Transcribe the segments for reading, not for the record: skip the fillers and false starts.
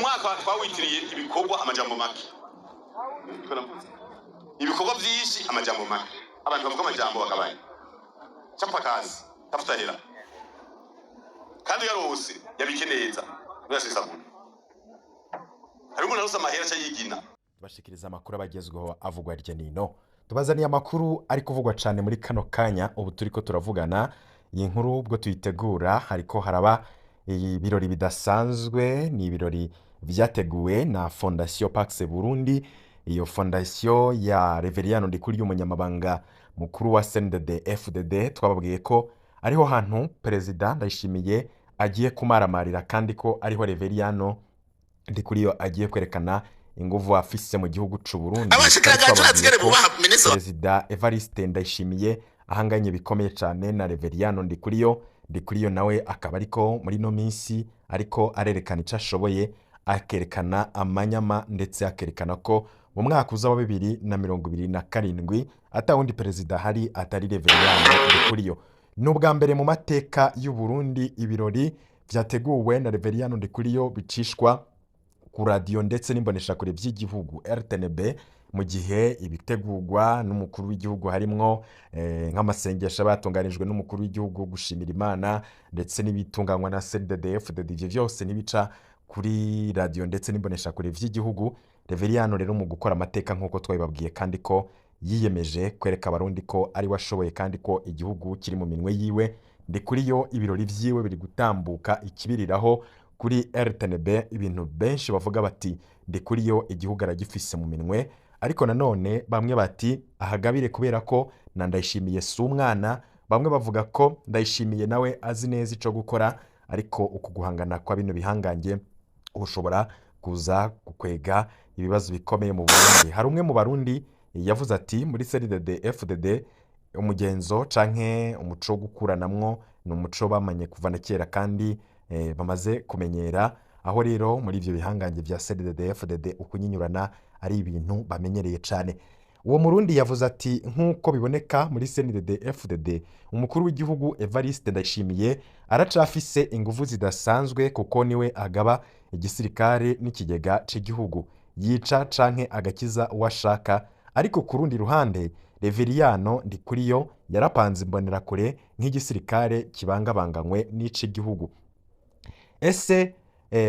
Mwaka twawitiriye ibikorwa, amajambo make. Niko navuze, ibikorwa byinshi, amajambo make. Abantu bavuga amajambo bakabanya. Chapa kazi, tafuta hela, kandi uyarose yabike neza, ntuyasesagure. Hari umuntu arose amahera aca yigina. Tubashikiriza amakuru abagezweho avugwa hirya nino. Tubazaniye amakuru ari kuvugwa cyane muri kano kanya ubu turiko turavugana. Iyi nkuru ubwo tuyitegura hariko haraba ibirori bidasanzwe. Ni ibirori vyateguwe na Fondation Pax Burundi, iyo fondation ya Reveriyano Ndikuriyo, umunyamabanga mukuru wa CNDD FDD. Twababwiye ko ariho hantu Perezida Ndayishimiye agiye kumaramarira, kandi ko ariho Reveriyano Ndikuriyo agiye kwerekana inguvu afise mu gihugu c'u Burundi. Twari Abashikiranganji twababwiye bazigere ko bubaha minisitiri. Perezida Evariste Ndayishimiye ahanganye bikomeye cyane na Reveriyano Ndikuriyo. Ndikuriyo nawe akaba ariko muri ino minsi ariko arerekana icyo ashoboye, akerekana amanyama, ndetse akerekana ko mu mwaka uza wa 2027 atawundi perezida ahari atari Reveriyano Ndikuriyo. Ni ubwa mbere mu mateka y'u Burundi ibirori vyateguwe na Reveriyano Ndikuriyo bicishwa ku radiyo ndetse n'imboneshakure by'igihugu RTNB, mu gihe ibitegurwa n'umukuru w'igihugu harimwo nk'amasengesho aba yatunganijwe n'umukuru w'igihugu gushimira Imana, ndetse n'ibitunganywa na CNDD-FDD, ivyo vyose n'ibica kuri radiyo ndetse n'imboneshakure vy'igihugu. Reveriyano rero mu gukora amateka nk'uko twabibabwiye, kandi ko yiyemeje kwereka Abarundi ko ari we ashoboye kandi ko igihugu kiri mu minwe yiwe, Ndikuriyo ibirori vyiwe biri gutambuka ikibiriraho kuri RTNB. Ibintu benshi bavuga bati Ndikuriyo igihugu aragifise mu minwe, ariko nanone bamwe bati ahagabire kubera ko na Ndayishimiye si umwana. Bamwe bavuga ko Ndayishimiye nawe azi neza ico gukora, ariko uku guhangana kwa bino bihangange ushobora kuza gukwega ibibazo bikomeye mu Burundi. Hari umwe mu Barundi yavuze ati muri CNDD FDD umugenzo canke umuco wo gukuranamwo ni umuco bamanye kuva na kera kandi bamaze kumenyera. Aho rero muri ivyo bihangange vya CNDD FDD ukunyinyurana ari ibintu bamenyereye cane. Uwo Murundi yavuze ati nk'uko biboneka muri CNDD FDD, umukuru w'igihugu Evariste Ndayishimiye aracafise inguvu zidasanzwe, kuko niwe agaba igisirikare n'ikigega c'igihugu, yica canke agakiza uwo ashaka. Ariko ku rundi ruhande Reveriyano Ndikuriyo yarapanze imbonerakure nk'igisirikare kibangabanganywe n'ic'igihugu. Ese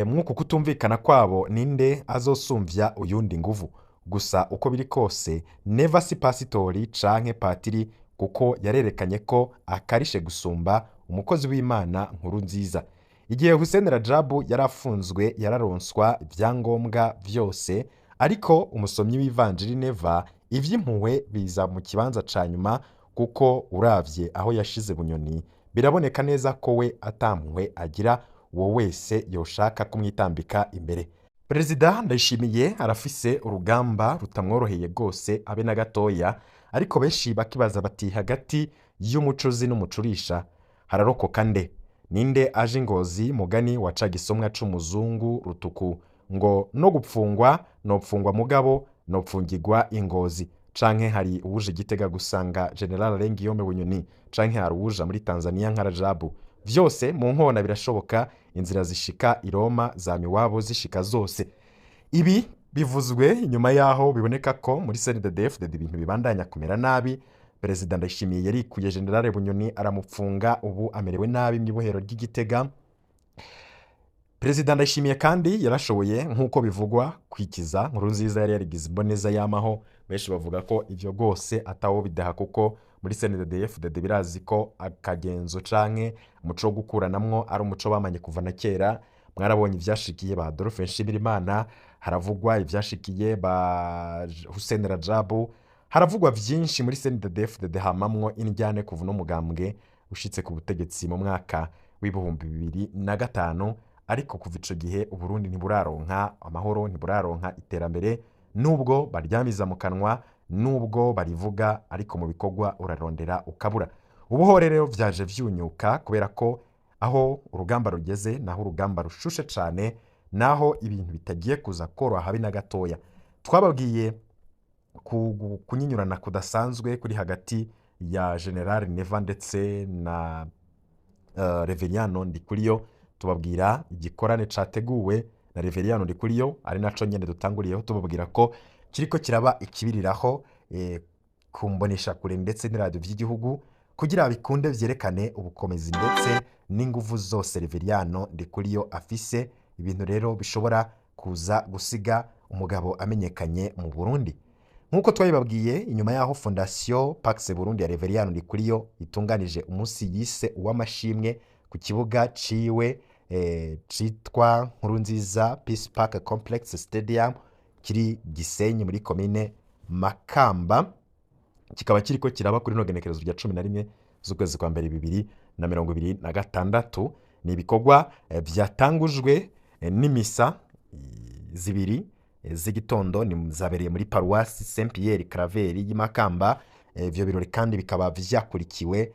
mwuku kutumvikana kwabo ninde azosumvya uyundi nguvu? Gusa uko biri kose Neva si pasitori canke patiri, kuko yarerekanye ko akarishe gusumba umukozi w'Imana Nkuru Nziza. Igihe Hussein Rajabu yarafunzwe yararonswa ibyangombwa vyose, ariko umusomyi w'ivanjiri Neva ivy'impuhwe biza mu kibanza ca nyuma, kuko uravye aho yashize Bunyoni biraboneka neza ko we atampuhwe agira uwo wese yoshaka kumwitambika imbere. Perezida Ndayishimiye arafise urugamba rutamworoheye rwose abe na gatoya, ariko benshi bakibaza bati hagati y'umucuzi n'umucurisha hararokoka nde? Ninde aje ingozi? Mugani wa ca gisomwa c'umuzungu rutuku ngo no gupfungwa nopfungwa, mugabo nopfungirwa ingozi. Canke hari uwuje Gitega gusanga General Alengiyome Bunyoni, canke hari uwuja muri Tanzania nka Rajabu? Vyose mu nkona birashoboka, inzira zishika i Roma zama iwabo zishika zose. Ibi bivuzwe inyuma yaho biboneka ko muri CNDD-FDD ibintu bibandanya kumera nabi. Perezida Ndayishimiye yarikuye General Bunyoni aramupfunga, ubu amerewe nabi mu ibohero ry'Igitega. Perezida Ndayishimiye kandi yarashoboye nk'uko bivugwa kwikiza Nkurunziza yari yarigize imboneza yamaho. Benshi bavuga ko ivyo rwose atawo bidaha, kuko muri CNDD-FDD birazi ko akagenzo canke umuco wo gukuranamwo ari umuco bamanye kuva na kera. Mwarabonye ivyashikiye ba Adolphe Nshimirimana, haravugwa ivyashikiye ba Hussein Rajabu, haravugwa vyinshi muri CNDD-FDD hamamwo indyane kuva uno mugambwe ushitse ku butegetsi mu mwaka w'2005. Ariko kuva ico gihe Uburundi ntiburaronka amahoro, ntiburaronka iterambere, nubwo baryamiza mu kanwa, nubwo barivuga, ariko mu bikorwa urarondera ukabura. Ubuho rero vyaje vyunyuka kubera ko aho urugamba rugeze naho urugamba rushushe cane, naho ibintu bitagiye kuza koroha habe na gatoya. Twababwiye kunyinyurana kudasanzwe kuri hagati ya General Neva ndetse na Reveriyano Ndikuriyo, tubabwira igikorane categuwe na Reveriyano Ndikuriyo, ari naco nyene dutanguriyeho tubabwira ko kiriko kiraba ikibiriraho ku mboneshakure ndetse n'iradiyo vy'igihugu kugira bikunde vyerekane ubukomezi ndetse n'inguvu zose Reveriyano Ndikuriyo afise, ibintu rero bishobora kuza gusiga umugabo amenyekanye mu Burundi. Nk'uko twabibabwiye inyuma y'aho Fondation Pax Burundi ya Reveriyano Ndikuriyo itunganije umunsi yise uw'amashimwe ku kibuga ciwe citwa Nkurunziza Peace Park Complex Stadium kiri Gisenyi muri komine Makamba, kikaba kiriko kiraba kuri rino genekerezo rya 11 z'ukwezi kwa mbere 2026. Ni ibikorwa vyatangujwe n'imisa zibiri z'igitondo, ni zabereye muri paruwasi Saint Pierre Claver y'i Makamba. Ivyo birori kandi bikaba vyakurikiwe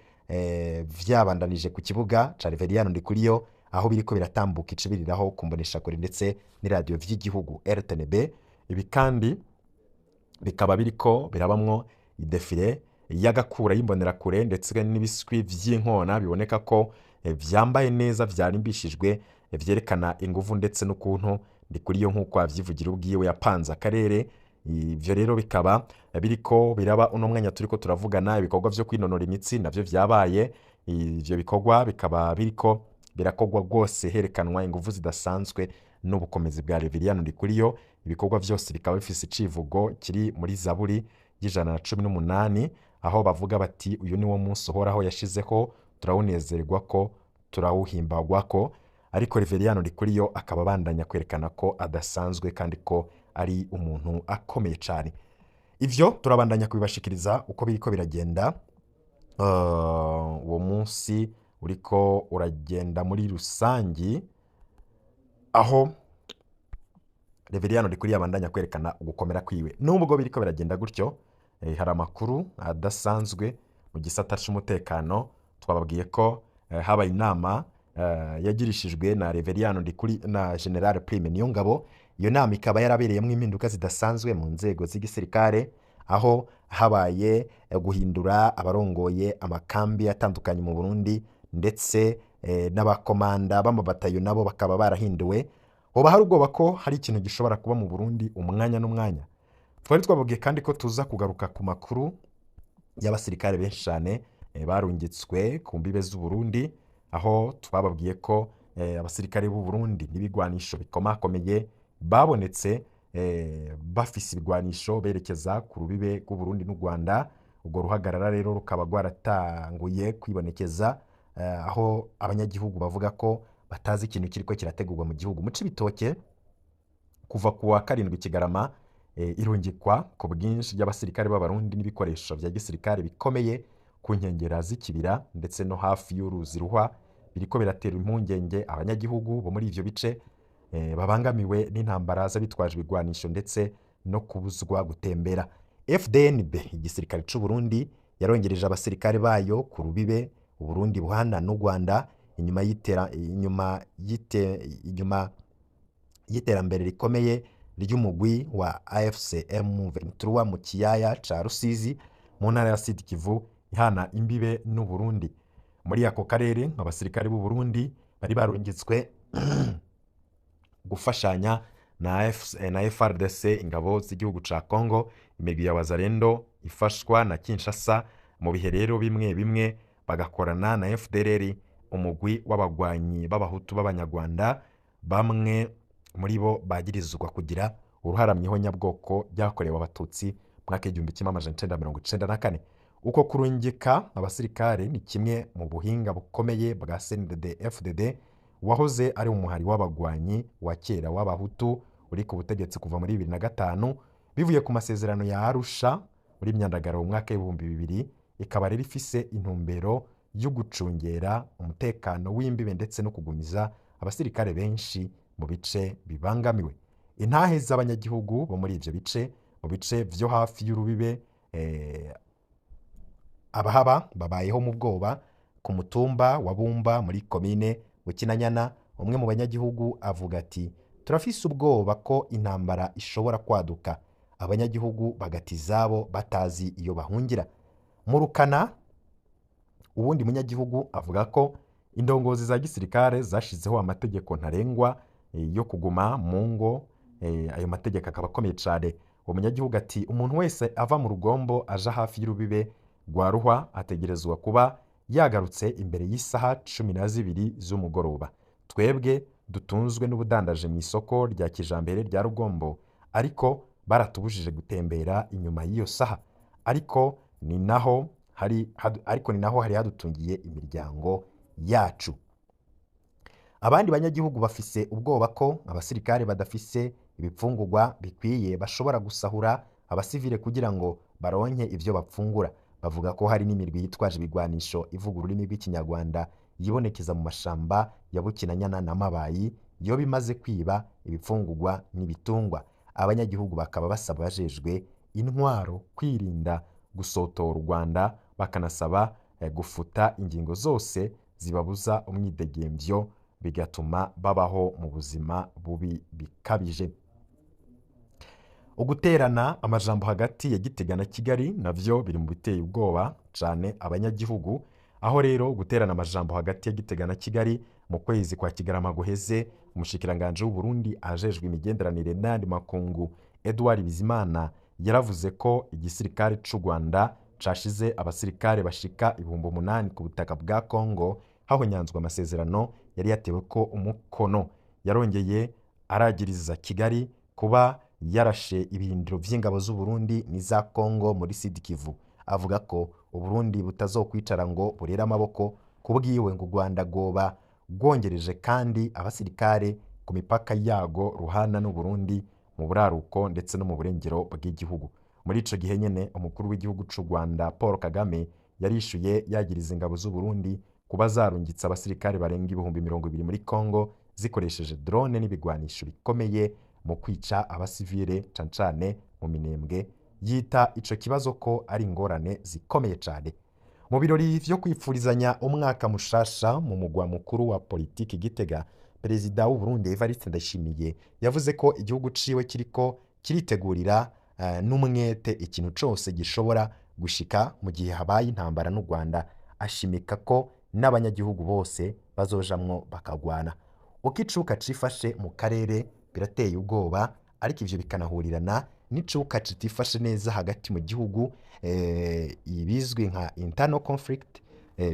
vyabandanije ku kibuga ca Reveriyano Ndikuriyo, aho biriko biratambuka icibiriraho ku mboneshakure ndetse n'iradiyo vy'igihugu RTNB. Ibi kandi bikaba biriko birabamwo idefile y'agakura y'imbonerakure ndetse n'ibiswi vy'inkona biboneka ko vyambaye neza, vyarimbishijwe, vyerekana inguvu ndetse n'ukuntu Ndikuriyo nk'uko avyivugira ubwiwe yapanze akarere. Ivyo rero bikaba biriko biraba uno mwanya turiko turavugana. Ibikorwa vyo kwinonora imitsi navyo vyabaye. Ivyo bikorwa bikaba biriko birakorwa rwose herekanwa inguvu zidasanzwe n'ubukomezi bwa Reveriyano Ndikuriyo. Ibikorwa vyose bikaba bifise icivugo kiri muri Zaburi y'118, aho bavuga bati: "Uyu ni wo munsi Uhoraho yashizeho, turawunezerwa ko turawuhimbagwa ko." Ariko Reveriyano Ndikuriyo akaba abandanya kwerekana ko adasanzwe kandi ko ari umuntu akomeye cyane. Ivyo turabandanya kubibashikiriza uko biriko biragenda. Uwo munsi uriko uragenda muri rusangi, aho Reveriyano Ndikuriyo abandanya kwerekana ugukomera kwiwe. Nubwo biriko biragenda gutyo, hari amakuru adasanzwe mu gisata c'umutekano. Twababwiye ko habaye inama yagirishijwe na Reveriyano Ndikuri na General Prime Niyongabo. Iyo nama ikaba yarabereyemo impinduka zidasanzwe mu nzego z'igisirikare, aho habaye guhindura abarongoye amakambi atandukanye mu Burundi, ndetse n'abakomanda b'amabatayo nabo bakaba barahinduwe. Hoba hari ubwoba ko hari ikintu gishobora kuba mu Burundi umwanya n'umwanya. Twari twababwiye kandi ko tuza kugaruka ku makuru y'abasirikare benshi cyane barungitswe ku mbibe z'u Burundi, aho twababwiye ko abasirikare b'u Burundi n'ibigwanisho bikomakomeye babonetse bafise ibigwanisho berekeza ku rubibe rw'u Burundi n'u Rwanda. Urwo ruhagarara rero rukaba rwaratanguye kwibonekeza, aho abanyagihugu bavuga ko batazi ikintu kiriko kirategurwa mu gihugu. Mu Cibitoke, kuva ku wa 7 Kigarama, irungikwa ku bwinshi ry'abasirikare b'Abarundi n'ibikoresho vya gisirikare bikomeye ku nkengera z'ikibira ndetse no hafi y'uruzi Ruhwa biriko biratera impungenge abanyagihugu bo muri ivyo bice babangamiwe n'intambara z'abitwaje ibigwanisho ndetse no kubuzwa gutembera. FDNB, igisirikare c'u Burundi, yarongereje abasirikare bayo ku rubibe Uburundi buhana n'u Rwanda inyuma y'itera inyuma y'ite inyuma y'iterambere rikomeye ry'umugwi wa AFC M23 mu kiyaya ca Rusizi mu ntara ya Sud Kivu ihana imbibe n'u Burundi. Muri ako karere abasirikare b'u Burundi bari barungitswe gufashanya na FARDC, ingabo z'igihugu ca Congo, imigwi ya Wazalendo ifashwa na Kinshasa mu bihe rero bimwe bimwe bagakorana na FDLR, umugwi w'abagwanyi b'Abahutu b'Abanyarwanda, bamwe muri bo bagirizwa kugira uruhara mu ihonyabwoko ryakorewe Abatutsi mu mwaka w'1994. Uko kurungika abasirikare ni kimwe mu buhinga bukomeye bwa CNDD FDD, wahoze ari umuhari w'abagwanyi wa kera w'Abahutu uri ku butegetsi kuva muri 2005 bivuye ku masezerano ya Arusha muri Myandagaro mu mwaka w'2000, ikaba rero ifise intumbero yo gucungera umutekano w'imbibe ndetse no kugumiza abasirikare benshi mu bice bibangamiwe. Intahe z'abanyagihugu bo muri ivyo bice, mu bice vyo hafi y'urubibe, abahaba babayeho mu bwoba. Ku mutumba wa Bumba muri komine Bukinanyana, umwe mu banyagihugu avuga ati: "Turafise ubwoba ko intambara ishobora kwaduka, abanyagihugu bagata izabo batazi iyo bahungira." Mu Rukana, uwundi munyagihugu avuga ko indongozi za gisirikare zashizeho amategeko ntarengwa yo kuguma mu ngo, ayo mategeko akaba akomeye cane. Uwo munyagihugu ati umuntu wese ava mu Rugombo aja hafi y'urubibe rwa Ruhwa ategerezwa kuba yagarutse imbere y'isaha 12 z'umugoroba. Twebwe dutunzwe n'ubudandaje mu isoko rya kijambere rya Rugombo, ariko baratubujije gutembera inyuma y'iyo saha, ariko ni naho hari hadutungiye imiryango yacu. Abandi banyagihugu bafise ubwoba ko abasirikare badafise ibipfungurwa bikwiye bashobora gusahura abasivile kugira ngo baronke ivyo bapfungura. Bavuga ko hari n'imirwi yitwaje ibigwanisho ivuga ururimi rw'Ikinyarwanda yibonekeza mu mashamba ya Bukinanyana na Mabayi iyo bimaze kwiba ibipfungurwa n'ibitungwa. Abanyagihugu bakaba basaba abajejwe intwaro kwirinda gusotora u Rwanda, bakanasaba gufuta ingingo zose zibabuza umwidegemvyo, bigatuma babaho mu buzima bubi bikabije. Uguterana amajambo hagati ya Gitega na Kigali navyo biri mu biteye ubwoba cane abanyagihugu, aho rero guterana amajambo hagati ya Gitega na Kigali mu kwezi kwa Kigarama guheze, umushikiranganje w'u Burundi ajejwe imigenderanire n'ayandi makungu Edouard Bizimana yaravuze ko igisirikare c'u Rwanda cashize abasirikare bashika 8,000 ku butaka bwa Kongo hahonyanzwe amasezerano yari yatewe ko umukono. Yarongeye aragiriza Kigali kuba yarashe ibirindiro vy'ingabo z'u Burundi n'iza Kongo muri Sud Kivu, avuga ko Uburundi butazokwicara ngo burere amaboko. Kubwiwe ngo u Rwanda rwoba rwongereje kandi abasirikare ku mipaka yago ruhana n'u Burundi mu buraruko ndetse no mu burengero bw'igihugu. Muri ico gihe nyene umukuru w'igihugu c'u Rwanda Paul Kagame yarishuye yagiriza ingabo z'u Burundi kuba zarungitse abasirikare barenga 20,000 muri Kongo zikoresheje drone n'ibigwanisho bikomeye mu kwica abasivile cane cane mu Minembwe, yita ico kibazo ko ari ingorane zikomeye cane. Mu birori vyo kwipfurizanya umwaka mushasha mu mugwa mukuru wa politiki Gitega, Perezida w'u Burundi Evariste Ndayishimiye yavuze ko igihugu ciwe kiriko kiritegurira n'umwete ikintu cose gishobora gushika mu gihe habaye intambara n'u Rwanda, ashimika ko n'abanyagihugu bose bazojamwo bakagwana. Uko icuka cifashe mu karere birateye ubwoba, ariko ivyo bikanahurirana n'icuka citifashe neza hagati mu gihugu, ibizwi nka internal conflict,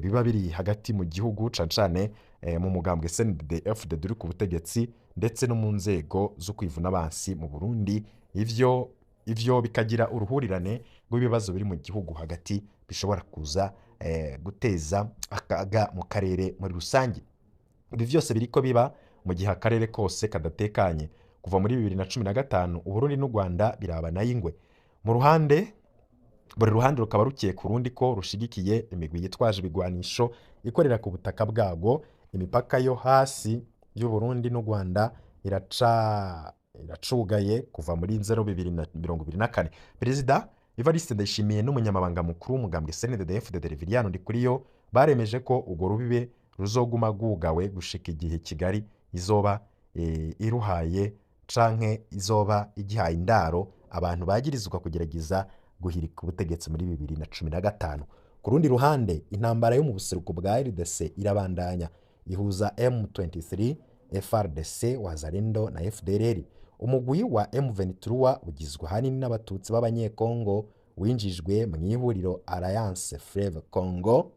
biba biri hagati mu gihugu cane cane mu mugambwe CNDD-FDD uri ku butegetsi ndetse no mu nzego zo kwivuna abansi mu Burundi. Ivyo bikagira uruhurirane rw'ibibazo biri mu gihugu hagati bishobora kuza guteza akaga mu karere muri rusange. Ibi vyose biriko biba mu gihe akarere kose kadatekanye. Kuva muri 2015 Uburundi n'u Rwanda birabana y'ingwe. Mu ruhande buri ruhande rukaba rukiye ku rundi ko rushigikiye imigwi yitwaje ibigwanisho ikorera ku butaka bwago. Imipaka yo hasi y'u Burundi n'u Rwanda iracugaye kuva muri 2024. Perezida Evariste Ndayishimiye n'umunyamabanga mukuru w'umugambwe CNDD-FDD Reverien Ndikuriyo baremeje ko urwo rubibe ruzoguma rwugawe gushika igihe Kigali izoba iruhaye canke izoba igihaye indaro abantu bagirizwa kugerageza guhirika ubutegetsi muri 2015. Ku rundi ruhande, intambara yo mu buseruko bwa RDC irabandanya ihuza M23, FARDC, Wazalendo na FDLR. Umugwi wa M23 ugizwe ahanini n'abatutsi b'abanyekongo winjijwe mu ihuriro Alliance Fleuve Congo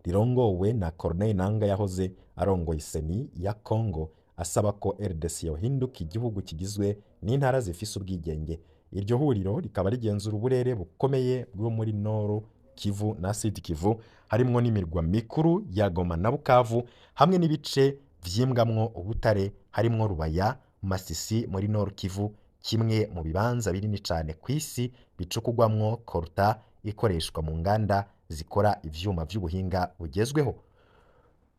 rirongowe na Corneille Nangaa yahoze arongoye seni ya Congo, asaba ko RDC yohinduka igihugu kigizwe n'intara zifise ubwigenge. Iryo huriro rikaba rigenzura uburere bukomeye bwo muri Nord Kivu na Sud Kivu, harimwo n'imirwa mikuru ya Goma na Bukavu, hamwe n'ibice vyimbwamwo ubutare harimwo Rubaya, Masisi muri Nord Kivu, kimwe mu bibanza binini cane kw'isi bicukugwamwo coltan ikoreshwa mu nganda zikora ivyuma vy'ubuhinga bugezweho.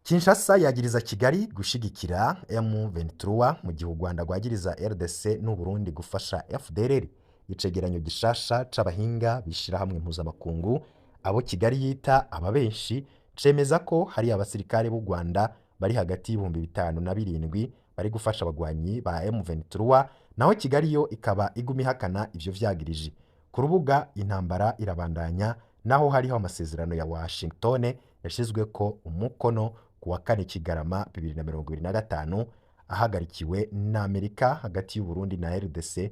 Kinshasa yagiriza Kigali gushigikira M23 mu gihe u Rwanda rwagiriza RDC n'u Burundi gufasha FDLR. Icegeranyo gishasha c'abahinga bishirahamwe mpuzamakungu abo Kigali yita ababenshi cemeza ko hari abasirikare b'u Rwanda bari hagati y'5,000 na 7,000 bari gufasha abagwanyi ba M23, naho Kigali yo ikaba iguma ihakana ivyo vyagirije. Ku rubuga intambara irabandanya, naho hariho amasezerano ya Washington yashizweko umukono ku wa 4 Kigarama 2025 ahagarikiwe na Amerika hagati y'u Burundi na RDC,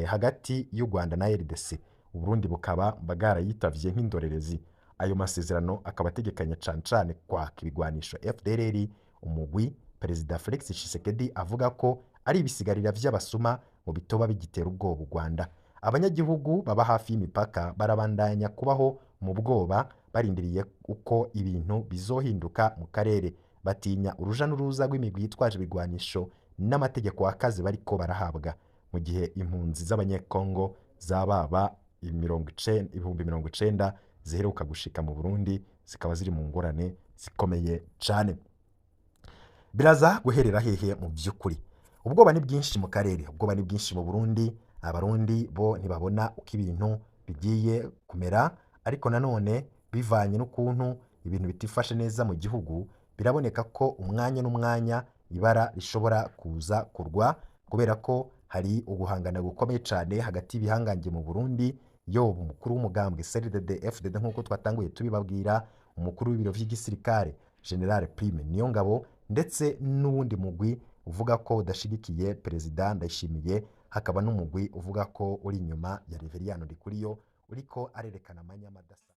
hagati y'u Rwanda na RDC. Uburundi bukaba bwarayitavye nk'indorerezi. Ayo masezerano akaba ategekanya cane cane kwaka ibigwanisho FDLR, umugwi Perezida Felix Tshisekedi avuga ko ari ibisigarira vy'abasuma mu bitoba bigitera ubwoba u Rwanda. Abanyagihugu baba hafi y'imipaka barabandanya kubaho mu bwoba, barindiriye uko ibintu bizohinduka mu karere. Batinya uruja n'uruza rw'imigwi yitwaje ibigwanisho n'amategeko akaze bariko barahabwa, mu gihe impunzi z'Abanyekongo zababa 90,000 ziheruka gushika mu Burundi zikaba ziri mu ngorane zikomeye cane. Biraza guherera hehe mu vy'ukuri? Ubwoba ni bwinshi mu karere, ubwoba ni bwinshi mu Burundi. Abarundi bo ntibabona uko ibintu bigiye kumera, ariko nanone bivanye n'ukuntu ibintu bitifashe neza mu gihugu, biraboneka ko umwanya n'umwanya ibara rishobora kuza kurwa, kubera ko hari uguhangana gukomeye cane hagati y'ibihangange mu Burundi, yoba umukuru w'umugambwe CNDD FDD nk'uko twatanguye tubibabwira, umukuru w'ibiro vy'igisirikare General Prime Niyongabo, ndetse n'uwundi mugwi uvuga ko udashigikiye Perezida Ndayishimiye, hakaba n'umugwi uvuga ko uri inyuma ya Reveriyano Ndikuriyo uriko arerekana amanyama adasa.